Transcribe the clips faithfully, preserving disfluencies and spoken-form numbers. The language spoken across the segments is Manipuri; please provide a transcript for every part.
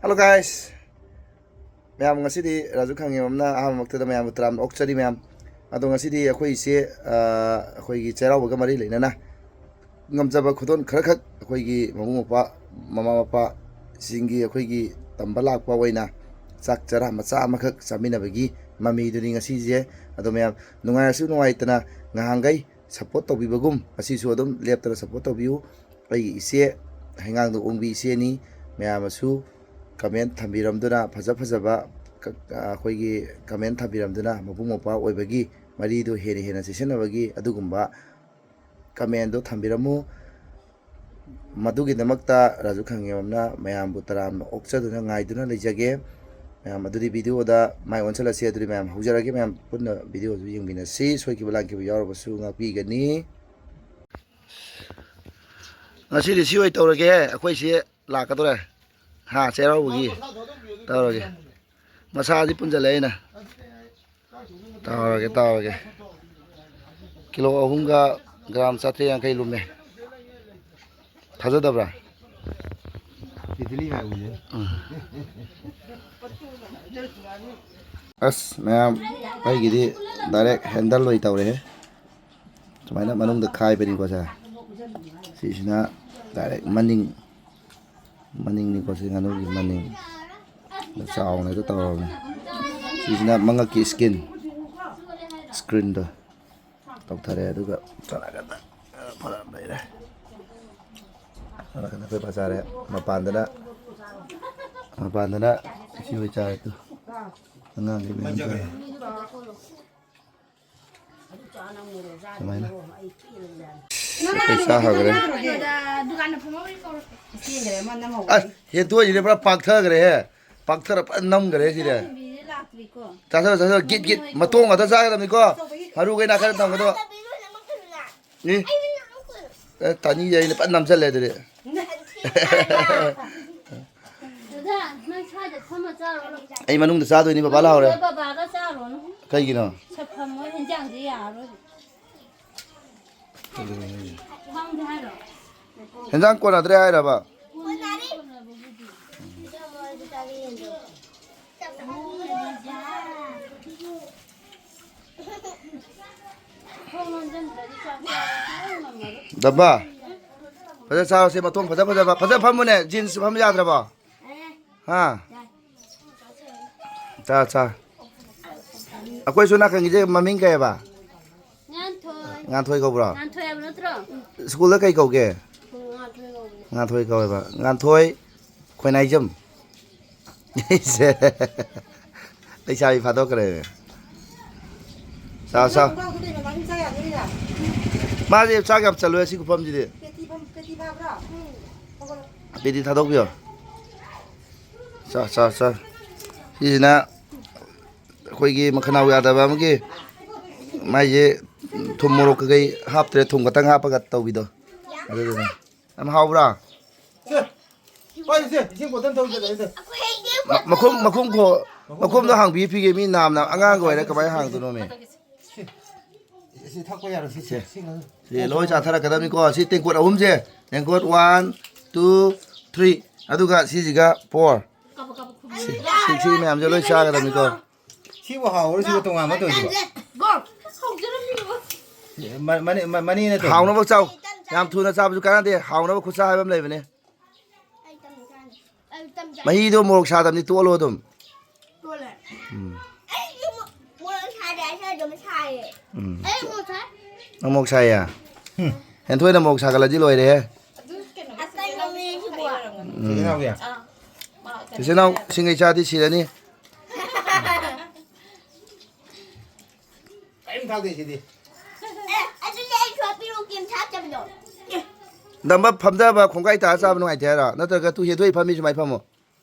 Hello guys, ꯃꯌꯥꯝ, ꯉꯁꯤꯗꯤ ꯔꯥꯖꯨ ꯈꯥꯡꯉꯦꯝꯕꯝꯅ ꯑꯍꯥꯟꯕꯃꯛꯇꯗ ꯃꯌꯥꯝꯕꯨ ꯇꯔꯥꯝꯅ ꯑꯣꯛꯆꯔꯤ ꯃꯌꯥꯝ꯫ ꯑꯗꯣ ꯉꯁꯤꯗꯤ ꯑꯩꯈꯣꯏ ꯏꯆꯦ, ꯑ, ꯑꯩꯈꯣꯏꯒꯤ ꯆꯩꯔꯥꯎꯕꯒ ꯃꯔꯤ ꯂꯩꯅꯅ ꯉꯝꯖꯕ ꯈꯨꯗꯣꯜ ꯈꯔꯈꯛ ꯑꯩꯈꯣꯏꯒꯤ ꯃꯕꯨꯡ ꯃꯧꯄ꯭ꯋꯥ, ꯃꯃꯥ ꯃꯄꯥꯁꯤꯡꯒꯤ ꯑꯩꯈꯣꯏꯒꯤ ꯇꯝꯕ ꯂꯥꯛꯄ ꯑꯣꯏꯅ ꯆꯥꯛ ꯆꯔꯥ ꯃꯆꯥ ꯑꯃꯈꯛ ꯆꯥꯃꯤꯟꯅꯕꯒꯤ ꯃꯃꯤꯗꯨꯅꯤ ꯉꯁꯤꯁꯦ꯫ ꯑꯗꯣ ꯃꯌꯥꯝ, ꯅꯨꯡꯉꯥꯏꯔꯁꯨ ꯅꯨꯡꯉꯥꯏꯇꯅ ꯉꯍꯥꯡꯈꯩ support ꯇꯧꯕꯤꯕꯒꯨꯝ ꯉꯁꯤꯁꯨ ꯑꯗꯨꯝ ꯂꯦꯞꯇꯅ support ꯇꯧꯕꯤꯌꯨ꯫ ꯑꯩꯒꯤ ꯏꯆꯦ ꯍꯩꯉꯥꯡꯗ ꯑꯣꯡꯕꯤ ꯏꯆꯦꯅꯤ꯫ ꯃꯌꯥꯝꯅꯁꯨ comment ꯊꯝꯕꯤꯔꯝꯗꯨꯅ, ꯐꯖ ꯐꯖꯕ ꯀ-, ꯑꯩꯈꯣꯏꯒꯤ comment ꯊꯝꯕꯤꯔꯝꯗꯨꯅ, ꯃꯕꯨꯡ ꯃꯧꯄ꯭ꯋꯥ ꯑꯣꯏꯕꯒꯤ ꯃꯔꯤꯗꯨ ꯍꯦꯟꯅ ꯍꯦꯟꯅ ꯆꯦꯁꯤꯟꯅꯕꯒꯤ ꯑꯗꯨꯒꯨꯝꯕ commentꯗꯣ ꯊꯝꯕꯤꯔꯝꯃꯨ꯫ ꯃꯗꯨꯒꯤꯗꯃꯛꯇ ꯔꯥꯖꯨ ꯈꯥꯡꯉꯦꯝꯕꯝꯅ ꯃꯌꯥꯝꯕꯨ ꯇꯔꯥꯝꯅ ꯑꯣꯛꯆꯗꯨꯅ ꯉꯥꯏꯗꯨꯅ ꯂꯩꯖꯒꯦ꯫ ꯃꯌꯥꯝ, ꯑꯗꯨꯗꯤ videoꯗ ꯃꯥꯏ ꯑꯣꯟꯁꯤꯜꯂꯁꯤ꯫ ꯑꯗꯨꯗꯤ ꯃꯌꯥꯝ ꯍꯧꯖꯔꯒꯦ, ꯃꯌꯥꯝ ꯄꯨꯟꯅ videoꯗꯨ ꯌꯦꯡꯃꯤꯟꯅꯁꯤ꯫ ꯁꯣꯏꯈꯤꯕ ꯂꯥꯟꯈꯤꯕ ꯌꯥꯎꯔꯕꯁꯨ ꯉꯥꯛꯄꯤꯒꯅꯤ꯫ ꯉꯁꯤꯗꯤ ꯁꯤ ꯑꯣꯏ ꯇꯧꯔꯒꯦ꯫ ꯑꯩꯈꯣꯏꯁꯦ ꯂꯥꯛꯀꯗꯧꯔꯦ꯫ ꯍꯥ, ꯆꯩꯔꯥꯎꯕꯒꯤ ꯇꯧꯔꯒꯦ꯫ ꯃꯁꯥꯗꯤ ꯄꯨꯟꯖꯜꯂꯦ ꯑꯩꯅ꯫ ꯇꯧꯔꯒꯦ, ꯇꯧꯔꯒꯦ꯫ ꯀꯤꯂꯣ ꯑꯍꯨꯝꯒ ꯒ꯭ꯔꯥꯝ ꯆꯥꯇ꯭ꯔꯦꯠ ꯌꯥꯡꯈꯩ ꯂꯨꯝꯃꯦ꯫ ꯊꯥꯖꯗꯕ꯭ꯔꯥ? ꯇꯤꯇꯤꯂꯤ ꯃꯥꯏ ꯎꯏꯌꯦ꯫ ꯎꯝ꯫ ꯑꯁ, ꯃꯌꯥꯝ, ꯑꯩꯒꯤꯗꯤ direct handle ꯑꯣꯏ ꯇꯧꯔꯦꯍꯦ꯫ ꯁꯨꯃꯥꯏꯅ ꯃꯅꯨꯡꯗ ꯈꯥꯏꯕꯅꯤꯀꯣ ꯁꯦ꯫ ꯁꯤꯁꯤꯅ direct ꯃꯅꯤꯡ, ꯃꯅꯤꯡꯅꯤꯀꯣ ꯁꯤ ꯉꯥꯅꯨꯒꯤ ꯃꯅꯤꯡ꯫ ꯆꯥꯎꯅ ꯍꯦꯛꯇ ꯇꯧꯔꯕꯅꯤ꯫ ꯁꯤꯁꯤꯅ ꯃꯉꯛꯀꯤ skin, screenꯗꯣ ꯇꯧꯊꯔꯦ, ꯑꯗꯨꯒ ꯆꯠꯂꯒ ꯐꯔ ꯂꯩꯔꯦ꯫ ꯆꯠꯂꯒꯅ ꯑꯩꯈꯣꯏ ꯐꯖꯔꯦ꯫ ꯃꯄꯥꯟꯗꯅ, ꯃꯄꯥꯟꯗꯅ ꯏꯆꯦ ꯍꯣꯏ ꯆꯥꯔꯦ ꯇꯨ꯫ ꯑꯉꯥꯡꯒꯤ ꯃꯌꯥꯝ ꯆꯥꯔꯦ꯫ ꯁꯨꯃꯥꯏꯅ꯫ ꯄꯩꯁꯥ ꯍꯥꯏꯈ꯭ꯔꯦ꯫ ꯑꯁ, ꯍꯦꯟꯗꯣꯛꯏꯁꯤꯗꯤ ꯄꯨꯔꯥ ꯄꯥꯛꯊꯈ꯭ꯔꯦꯍꯦ꯫ ꯄꯥꯛꯊꯔ ꯐꯖꯅ ꯅꯝꯈ꯭ꯔꯦ ꯁꯤꯗꯤ꯫ ꯆꯥꯁꯜꯂꯣ, ꯆꯥꯁꯜꯂꯣ, ꯒꯤꯠ, ꯒꯤꯠ꯫ ꯃꯇꯣꯡ ꯉꯥꯛꯇ ꯆꯥꯒꯗꯕꯅꯤꯀꯣ꯫ ꯃꯔꯨ ꯀꯩꯅꯥ ꯈꯔ ꯊꯝꯒꯗꯕ꯫ ꯏ꯫ ꯑꯦ, ꯇꯥꯅꯤꯁꯦ ꯑꯩꯅ ꯐꯖꯅ ꯅꯝꯁꯜꯂꯦ ꯑꯗꯨꯗꯤ꯫ ꯗꯗꯥ, ꯅꯪ ꯁ꯭ꯋꯥꯏꯗ ꯐꯝꯃ ꯆꯥꯔꯣ꯫ ꯑꯩ ꯃꯅꯨꯡꯗ ꯆꯥꯗꯣꯏꯅꯤ, ꯕꯕꯥ ꯂꯥꯛꯍꯧꯔꯦ꯫ ꯕꯕꯥꯒ ꯆꯥꯔꯣꯅꯨ꯫ ꯀꯩꯒꯤꯅꯣ? ꯁꯛꯐꯝ ꯃꯣꯏ ꯍꯦꯟꯖꯥꯡꯁꯦ ꯌꯥꯔꯔꯣꯏ꯫ ꯈꯪꯗꯦ ꯍꯥꯏꯔꯣ? ꯍꯦꯟꯖꯥꯡ ꯀꯣꯟꯅꯗ꯭ꯔꯦ ꯍꯥꯏꯔꯕ? ꯀꯣꯟꯅꯔꯦ꯫ ꯀꯣꯟꯅꯕꯕꯨꯗꯤ꯫ ꯗꯕꯥ, ꯐꯖ ꯆꯥꯔꯁꯦ, ꯃꯇꯣꯡ ꯐꯖ ꯐꯖꯕ꯫ ꯐꯖ ꯐꯝꯃꯨꯅꯦ, ꯖꯤꯟꯁ ꯐꯝ ꯌꯥꯗ꯭ꯔꯕꯣ? ꯍꯥ? ꯆꯥ, ꯆꯥ꯫ ꯑꯩꯈꯣꯏꯁꯨ ꯅꯥꯀꯟꯒꯤꯁꯦ ꯃꯃꯤꯡ ꯀꯩ ꯍꯥꯏꯕ? ꯉꯥꯟꯊꯣꯏ꯫ ꯉꯥꯟꯊꯣꯏ ꯀꯧꯕ꯭ꯔꯣ? ꯉꯥꯟꯊꯣꯏ ꯍꯥꯏꯕ ꯅꯠꯇ꯭ꯔꯣ? ꯁ꯭ꯀꯨꯜꯗ ꯀꯩ ꯀꯧꯒꯦ? ꯉꯥꯟꯊꯣꯏ ꯀꯧꯕꯅꯦ꯫ ꯉꯥꯟꯊꯣꯏ ꯀꯧꯋꯦꯕ꯫ ꯉꯥꯟꯊꯣꯏ ꯈꯣꯏꯅꯥꯏꯖꯝ꯫ ꯂꯩꯁꯥꯕꯤ ꯐꯥꯗꯣꯛꯈ꯭ꯔꯦ꯫ ꯆꯥꯎ, ꯆꯥꯎ꯫ ꯃꯥꯁꯦ ꯆꯥꯛ ꯌꯥꯝ ꯆꯜꯂꯣꯏ ꯑꯁꯤ ꯈꯨꯐꯝꯁꯤꯗꯤ꯫ ꯄꯦꯇꯤ ꯊꯥꯗꯣꯛꯄꯤꯌꯣ꯫ ꯆꯥ, ꯆꯥ, ꯆꯥ꯫ ꯁꯤꯁꯤꯅ ꯑꯩꯈꯣꯏꯒꯤ ꯃꯈꯅꯥꯎ ꯌꯥꯗꯕ ꯑꯃꯒꯤ ꯃꯥꯏꯁꯦ ꯊꯨꯝ ꯃꯣꯔꯣꯛ ꯀꯩꯀꯩ ꯍꯥꯞꯇ꯭ꯔꯦ, ꯊꯨꯝ ꯈꯛꯇꯪ ꯍꯥꯞꯄꯒ ꯇꯧꯕꯤꯗꯣ꯫ ꯑꯗꯨꯗꯨꯅ ꯌꯥꯝ ꯍꯥꯎꯕ꯭ꯔꯥ? ꯁꯦ, ꯄꯥꯏꯁꯦ, ꯏꯁꯤꯡ ꯕꯣꯇꯜ ꯊꯧꯖꯜꯂꯛꯑꯦ, ꯁꯦ꯫ ꯃ-, ꯃꯈꯨꯝ, ꯃꯈꯨꯝ ꯈꯣ-, ꯃꯈꯨꯝꯗꯣ ꯍꯥꯡꯕꯤꯌꯨ ꯐꯤꯒꯦ, ꯃꯤ ꯅꯥꯝꯅ ꯑꯉꯥꯡꯒ ꯑꯣꯏꯔ ꯀꯃꯥꯏꯅ ꯍꯥꯡꯗꯣꯏꯅꯣꯃꯤ? ꯁꯤ, ꯁꯤ ꯊꯛꯄ ꯌꯥꯔꯣꯏ, ꯁꯤ, ꯁꯤ, ꯁꯤ ꯉꯥꯏꯈꯣ꯫ ꯁꯤ ꯂꯣꯏ ꯆꯥꯊꯔꯛꯀꯗꯕꯅꯤꯀꯣ꯫ ꯁꯤ ꯇꯦꯡꯀꯣꯠ ꯑꯍꯨꯝꯁꯦ, ꯇꯦꯡꯀꯣꯠ one, two, three, ꯑꯗꯨꯒ ꯁꯤꯁꯤꯒ four꯫ ꯁꯤ, ꯁꯤ, ꯁꯤ ꯃꯌꯥꯝꯁꯦ ꯂꯣꯏ ꯆꯥꯒꯗꯕꯅꯤꯀꯣ꯫ ꯁꯤꯕꯨ ꯍꯥꯎꯕ꯭ꯔꯣ? ꯁꯤꯕꯨ ꯇꯣꯉꯥꯟꯕ ꯇꯧꯔꯤꯁꯤꯕꯣ? ꯃ-, ꯃꯅꯦ-, ꯃ-, ꯃꯅꯦꯅ ꯇꯧꯔꯤꯁꯤꯕꯣ? ꯍꯥꯎꯅꯕ ꯆꯥꯎ꯫ ꯌꯥꯝ ꯊꯨꯅ ꯆꯥꯕꯁꯨ ꯀꯥꯟꯅꯗꯦ꯫ ꯍꯥꯎꯅꯕ ꯈꯨꯠꯁꯥ ꯍꯥꯏꯕ ꯑꯃ ꯂꯩꯕꯅꯦ꯫ ꯃꯍꯤꯗꯣ ꯃꯣꯔꯣꯛ ꯁꯥꯗꯕꯅꯤ, ꯇꯣꯠꯂꯣ ꯑꯗꯨꯝ꯫ ꯎꯝ꯫ ꯎꯝ꯫ ꯅꯪ ꯃꯣꯔꯣꯛ ꯁꯥꯏꯌꯦ? ꯎꯝ꯫ ꯍꯦꯟꯊꯣꯏꯅ ꯃꯣꯔꯣꯛ ꯁꯥꯒꯠꯂꯗꯤ ꯂꯣꯏꯔꯦꯍꯦ꯫ ꯎꯝ꯫ ꯆꯦꯆꯦ ꯅꯥꯎ, ꯁꯤꯡꯒꯩ ꯆꯥꯗꯤ ꯁꯤꯔꯅꯤ꯫ ꯀꯔꯤꯝ ꯊꯥꯛꯇꯦ ꯁꯤꯗꯤ꯫ ꯑꯦ, ꯑꯗꯨꯗꯤ ꯑꯩ ꯁꯣ ꯄꯤꯔꯨꯛ ꯀꯔꯤꯝ ꯊꯥꯛꯇꯕꯗꯣ꯫ ꯅꯝꯕ ꯐꯝꯊꯕ ꯈꯣꯡꯒꯥꯏ ꯇꯥꯔ ꯆꯥꯕ ꯅꯨꯡꯉꯥꯏꯇꯦ ꯍꯥꯏꯔꯣ? ꯅꯠꯇ꯭ꯔꯒ ꯇꯨ ꯍꯦꯟꯊꯣꯏ ꯐꯝꯃꯤ ꯁꯨꯃꯥꯏꯅ ꯐꯝꯃꯣ꯫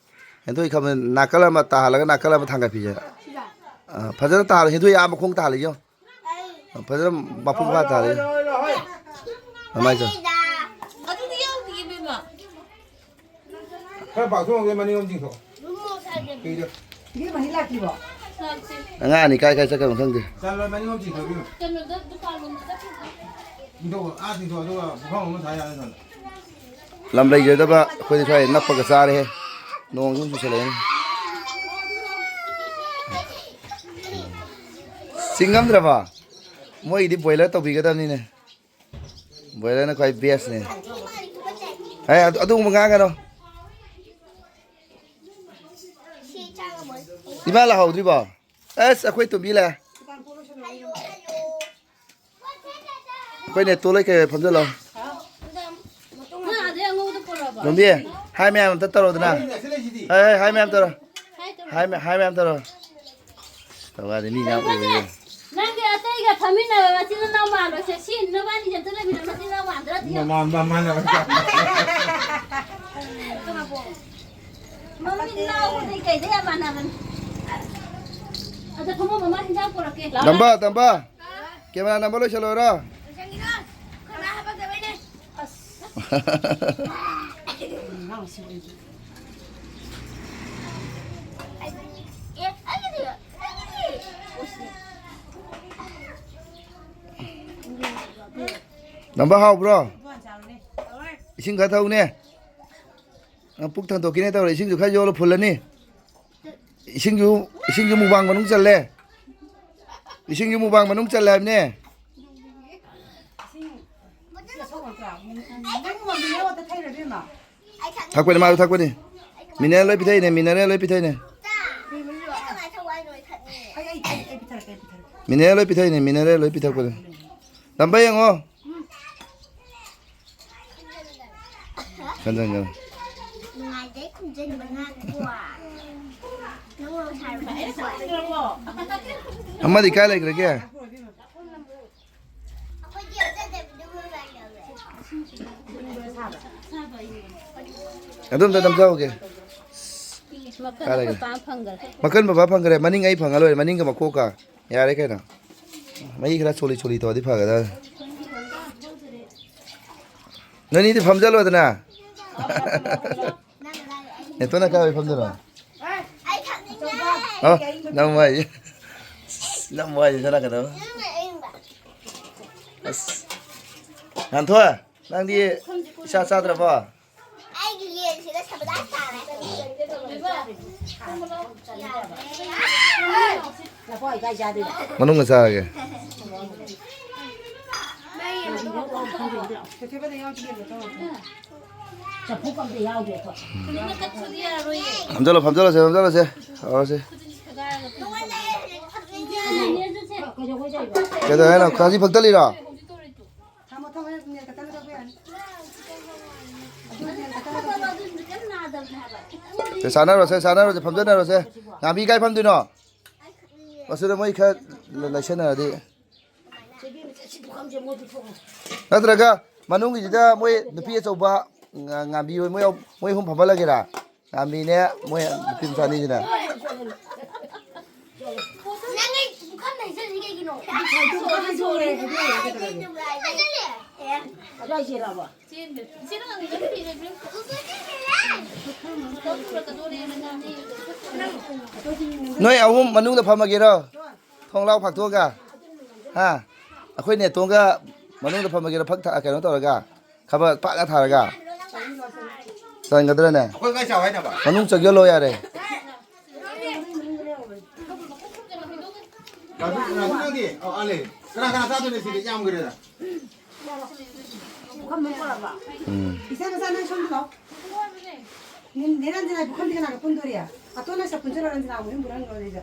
ꯍꯦꯟꯊꯣꯏ ꯈꯝꯕ ꯅꯥꯀꯜ ꯑꯃ ꯇꯥꯍꯜꯂꯒ ꯅꯥꯀꯜ ꯑꯃ ꯊꯥꯡꯒꯠꯄꯤꯁꯦ꯫ ꯑꯥ, ꯐꯖꯅ ꯇꯥꯍꯜꯂꯣ꯫ ꯍꯦꯟꯊꯣꯏ ꯑꯥ ꯃꯈꯣꯡ ꯇꯥꯍꯜꯂ ꯌꯦꯡꯉꯣ꯫ ꯑꯥ, ꯐꯖꯅ ꯃꯄꯨꯡ ꯐꯥ ꯇꯥꯍꯜꯂ ꯌꯦꯡꯉꯣ꯫ ꯑꯗꯨꯃꯥꯏꯅ ꯇꯧ꯫ ꯑꯗꯨꯗꯤ ꯌꯥꯎꯗꯤꯌꯦ, ꯏꯕꯦꯝꯃ꯫ ꯈꯔ ꯄꯥꯛꯊꯣꯛꯑꯒꯦ, ꯃꯅꯤꯡꯂꯣꯝ ꯆꯤꯡꯊꯣꯛꯑꯣ꯫ ꯀꯩꯗ? ꯏꯕꯦꯝꯃ, ꯍꯩ ꯂꯥꯛꯇ꯭ꯔꯤꯕꯣ? ꯑꯉꯥꯡ ꯑꯅꯤ ꯀꯥꯏ ꯀꯥꯏ ꯆꯠꯈ꯭ꯔꯕꯅꯣ ꯈꯪꯗꯦ꯫ ꯆꯠꯂꯣ, ꯃꯅꯤꯡꯂꯣꯝ ꯆꯤꯡꯊꯣꯛꯑꯣ, ꯏꯕꯦꯝꯃ꯫ ꯀꯩꯅꯣꯗ, ꯗꯨꯀꯥꯟꯂꯣꯝꯗ ꯆꯠꯈ꯭ꯔꯤꯕꯣ? ꯆꯤꯡꯊꯣꯛꯑꯣ, ꯑꯥ ꯆꯤꯡꯊꯣꯛꯑꯣ, ꯑꯗꯨꯒ ꯄꯨꯈꯝ ꯑꯃ ꯊꯥ ꯌꯥꯔꯦ, ꯆꯠꯂꯣ꯫ ꯂꯝ ꯂꯩꯖꯗꯕ ꯑꯩꯈꯣꯏꯗꯤ ꯁ꯭ꯋꯥꯏ ꯅꯞꯄꯒ ꯆꯥꯔꯦꯍꯦ꯫ ꯅꯣꯡꯁꯨ ꯆꯨꯁꯜꯂꯛꯑꯦꯅꯦ꯫ ꯆꯤꯡ ꯉꯝꯗ꯭ꯔꯕꯣ? ꯃꯣꯏꯒꯤꯗꯤ ꯕꯣꯏꯂꯔ ꯇꯧꯕꯤꯒꯗꯕꯅꯤꯅꯦ꯫ ꯕꯣꯏꯂꯔꯅ ꯈ꯭ꯋꯥꯏ ꯕꯦꯁꯅꯦ꯫ ꯑꯦ, ꯑꯗꯨ-, ꯑꯗꯨꯒꯨꯝꯕ ꯉꯥꯡꯒꯅꯣ꯫ ꯏꯃꯥ ꯂꯥꯛꯍꯧꯗ꯭ꯔꯤꯕꯣ? ꯑꯁ, ꯑꯩꯈꯣꯏ ꯇꯣꯝꯕꯤ ꯂꯥꯛꯑꯦ꯫ ꯑꯩꯈꯣꯏ ꯅꯦꯇꯣ ꯂꯩ ꯀꯩ ꯐꯝꯖꯜꯂꯣ꯫ ꯂꯣꯝꯕꯤ, ꯍꯥꯏ ꯃꯌꯥꯝ ꯑꯝꯇ ꯇꯧꯔꯣꯗꯅ꯫ ꯍꯥꯏ, ꯍꯥꯏ, ꯍꯥꯏ ꯃꯌꯥꯝ ꯇꯧꯔꯣ꯫ ꯍꯥꯏ ꯃ-, ꯍꯥꯏ ꯃꯌꯥꯝ ꯇꯧꯔꯣ꯫ ꯇꯧꯔꯗꯤ ꯃꯤ ꯃꯌꯥꯝ ꯎꯏꯌꯦ꯫ ꯅꯪꯗꯤ ꯑꯇꯩꯒ ꯐꯝꯃꯤꯟꯅꯕ ꯃꯆꯤꯟ ꯃꯅꯥꯎ ꯃꯥꯟꯕꯁꯦ ꯁꯤ ꯅꯕꯥꯅꯤ ꯈꯛꯇ ꯂꯩꯃꯤꯟꯅꯕ ꯃꯆꯤꯟ ꯃꯅꯥꯎ ꯃꯥꯟꯗ꯭ꯔꯗꯤ ꯌꯦꯡꯉꯨ꯫ ꯃꯃꯥꯟ ꯃꯃꯥꯟꯅꯕ꯫ ꯃꯃꯤꯠ ꯂꯥꯎꯕꯗꯤ ꯀꯩꯗ ꯌꯥꯝ ꯃꯥꯟꯅꯕꯅꯤ꯫ ꯑꯗ ꯐꯝꯃꯣ, ꯃꯃꯥ ꯍꯤꯟꯖꯥꯡ ꯄꯨꯔꯛꯀꯦ꯫ ꯇꯝꯕ, ꯇꯝꯕ꯫ ꯀꯦꯃꯦꯔꯥ ꯅꯝꯕ ꯂꯣꯏꯁꯜꯂꯣꯏꯔꯣ? ꯂꯣꯏꯁꯟꯈꯤꯔꯣꯏ꯫ ꯑꯩꯈꯣꯏ ꯃꯥ ꯍꯥꯄꯛꯇꯕꯩꯅꯦ꯫ ꯑꯁ꯫ ꯑꯦ, ꯑꯩꯒꯤꯗꯤ, ꯑꯩꯒꯤꯗꯤ꯫ ꯅꯝꯕ ꯍꯥꯎꯕ꯭ꯔꯣ? ꯏꯁꯤꯡ ꯈꯔ ꯊꯛꯎꯅꯦ꯫ ꯅꯪ ꯄꯨꯛ ꯊꯟꯗꯣꯛꯈꯤꯅꯦ ꯇꯧꯔꯦ, ꯏꯁꯤꯡꯁꯨ ꯈꯔ ꯌꯣꯜꯂꯣ ꯐꯨꯜꯂꯅꯤ꯫ ꯏꯁꯤꯡꯁꯨ, ꯏꯁꯤꯡꯁꯨ ꯃꯨꯛꯕꯥꯡ ꯃꯅꯨꯡ ꯆꯜꯂꯦ꯫ ꯏꯁꯤꯡꯁꯨ ꯃꯨꯛꯕꯥꯡ ꯃꯅꯨꯡ ꯆꯜꯂꯦ ꯍꯥꯏꯕꯅꯦ꯫ ꯊꯛꯄꯅꯤ, ꯃꯥꯁꯨ ꯊꯛꯄꯅꯤ꯫ ꯃꯤꯅꯔꯦꯜ ꯂꯣꯏ ꯄꯤꯊꯛꯏꯅꯦ, ꯃꯤꯅꯔꯦꯜ ꯂꯣꯏ ꯄꯤꯊꯛꯏꯅꯦ꯫ ꯃꯤꯅꯔꯦꯜ ꯂꯣꯏ ꯄꯤꯊꯛꯏꯅꯦ, ꯃꯤꯅꯔꯦꯜ ꯂꯣꯏ ꯄꯤꯊꯛꯄꯅꯤ꯫ ꯇꯝꯕ ꯌꯦꯡꯉꯣ꯫ ꯈꯟꯖꯟꯒꯅꯨ꯫ ꯅꯨꯡꯉꯥꯏꯖꯩ ꯈꯨꯝꯖꯟꯕ ꯉꯥꯛꯄ꯫ ꯅꯪ ꯋꯥ ꯁꯥꯔꯨꯕ꯫ ꯑꯃꯗꯤ ꯀꯥꯏ ꯂꯩꯈ꯭ꯔꯒꯦ? ꯑꯩꯈꯣꯏꯗꯤ ꯑꯆꯥꯗꯕꯤꯗ ꯃꯣꯏ ꯃꯥ ꯌꯧꯔꯦ꯫ ꯑꯗꯨꯝꯇ ꯅꯝꯖꯍꯧꯒꯦ꯫ ꯃꯈꯜ ꯀꯥꯏ ꯂꯩꯒꯦ? ꯑꯩꯈꯣꯏ ꯄꯥꯝ ꯐꯪꯈ꯭ꯔꯦ꯫ ꯃꯈꯜ ꯕꯕꯥ ꯐꯪꯈ꯭ꯔꯦ, ꯃꯅꯤꯡ ꯑꯩ ꯐꯪꯉ ꯂꯣꯏꯔꯦ, ꯃꯅꯤꯡꯒ ꯃꯀꯣꯛꯀ꯫ ꯌꯥꯔꯦ ꯀꯩꯅꯣ꯫ ꯃꯍꯤ ꯈꯔ ꯆꯣꯂꯤ ꯆꯣꯂꯤ ꯇꯧꯔꯗꯤ ꯐꯒꯗꯕꯅꯤ꯫ ꯅꯣꯏꯅꯤꯗꯤ ꯐꯝꯖꯜꯂꯣꯗꯅ꯫ ꯅꯦꯇꯣꯟꯅ ꯀꯥꯏ ꯐꯝꯗꯣꯏꯅꯣ? ꯑꯩ ꯊꯛꯅꯤꯡꯉꯦ꯫ ꯑ, ꯅꯝꯃꯣ ꯍꯥꯏꯁꯦ꯫ ꯅꯝꯃꯣ ꯍꯥꯏꯁꯦ ꯆꯠꯂꯛꯀꯗꯕ꯫ ꯅꯪꯅ ꯑꯌꯤꯡꯕ꯫ ꯑꯁ꯫ ꯉꯥꯟꯊꯣꯏ, ꯅꯪꯗꯤ ꯏꯆꯥ ꯆꯥꯗ꯭ꯔꯕꯣ? ꯑꯩꯒꯤ ꯌꯦꯟꯁꯤꯒ ꯁꯕꯗꯥ ꯇꯥꯔꯦ꯫ ꯃꯅꯨꯡꯗ ꯆꯥꯔꯒꯦ꯫ ꯐꯝꯖꯜꯂꯣ, ꯐꯝꯖꯜꯂꯣꯁꯦ, ꯐꯝꯖꯜꯂꯣꯁꯦ꯫ ꯇꯧꯔꯁꯦ꯫ ꯀꯩꯗꯧꯔꯦ ꯍꯥꯏꯅꯣ? ꯈꯥꯖꯤ ꯐꯛꯇꯠꯂꯤꯔꯣ? ꯊꯝꯃꯣ, ꯊꯝꯃꯣ, ꯅꯦꯜ ꯀꯠꯇꯔꯅ ꯇꯧꯕ ꯌꯥꯅꯤ꯫ ꯑꯗꯨ ꯅꯦꯜ ꯀꯠꯇꯔꯅ ꯇꯧꯕ ꯌꯥꯅꯤ꯫ ꯁꯦ, ꯆꯥꯅꯔꯣꯁꯦ, ꯆꯥꯅꯔꯣꯁꯦ, ꯐꯝꯖꯅꯔꯣꯁꯦ꯫ ꯉꯥꯃꯤ ꯀꯥꯏ ꯐꯝꯗꯣꯏꯅꯣ? ꯑꯁꯤꯗ ꯃꯣꯏ ꯈꯔ ꯂꯩꯁꯟꯅꯔꯗꯤ꯫ ꯅꯠꯇ꯭ꯔꯒ ꯃꯅꯨꯡꯒꯤꯁꯤꯗ ꯃꯣꯏ ꯅꯨꯄꯤ ꯑꯆꯧꯕ, ꯉ-, ꯉꯥꯝꯕꯤ ꯍꯣꯏ, ꯃꯣꯏ, ꯃꯣꯏ ꯑꯍꯨꯝ ꯐꯝꯍꯜꯂꯒꯦꯔꯥ? ꯉꯥꯝꯕꯤꯅꯦ, ꯃꯣꯏ ꯅꯨꯄꯤ ꯃꯆꯥ ꯑꯅꯤꯁꯤꯅ꯫ ꯅꯪ ꯑꯩ ꯄꯨꯈꯝꯗ ꯍꯩꯖꯜꯂꯤꯁꯦ ꯀꯩꯒꯤꯅꯣ? ꯍꯩꯖꯜꯂꯦ꯫ ꯑꯗꯨꯋꯥꯏ ꯆꯦꯜꯂꯛꯑꯕ? ꯅꯣꯏ ꯑꯍꯨꯝ ꯃꯅꯨꯡꯗ ꯐꯝꯃꯒꯦꯔꯣ? ꯊꯣꯡꯂꯥꯎ ꯐꯥꯛꯊꯣꯛꯑꯒ? ꯍꯥ? ꯑꯩꯈꯣꯏ ꯅꯦꯇꯣꯟꯒ ꯃꯅꯨꯡꯗ ꯐꯝꯃꯒꯦꯔꯣ? ꯐꯛ ꯊ-, ꯀꯩꯅꯣ ꯇꯧꯔꯒ? ꯈꯕꯔ ꯄꯥꯛꯅ ꯊꯥꯔꯒ? ꯆꯟꯒꯗ꯭ꯔꯅꯦ? ꯑꯩꯈꯣꯏ ꯀꯥꯏ ꯆꯥꯎ ꯍꯥꯏꯅꯕ? ꯃꯅꯨꯡ ꯆꯪꯁꯤꯜꯂꯣ ꯌꯥꯔꯦ꯫ ꯔꯥꯖꯨ, ꯔꯥꯖꯨ ꯅꯪꯗꯤ? ꯑꯧ, ꯑꯥ ꯂꯩ꯫ ꯀꯅꯥ ꯀꯅꯥ ꯆꯥꯗꯣꯏꯅꯣ ꯁꯤꯗꯤ? ꯌꯥꯝꯈ꯭ꯔꯦꯗ꯫ ꯄꯨꯈꯝ ꯂꯣꯏ ꯄꯨꯔꯛꯑꯕ? ꯎꯝ꯫ ꯏꯆꯥ ꯃꯆꯥ ꯅꯪ ꯁꯣꯝꯗ ꯂꯥꯛꯑꯣ꯫ ꯅꯤꯔꯟꯖꯅꯥ ꯄꯨꯈꯝꯗꯤ ꯀꯅꯥꯒ ꯄꯨꯟꯗꯣꯔꯤ? ꯑꯇꯣꯟ ꯅꯪ ꯁꯛ ꯄꯨꯟꯁꯤꯜꯂꯣ, ꯔꯟꯖꯅꯥ ꯃꯌꯨꯝ ꯄꯨꯔꯛꯍꯟꯈ꯭ꯔꯣ ꯑꯗꯩꯗ꯫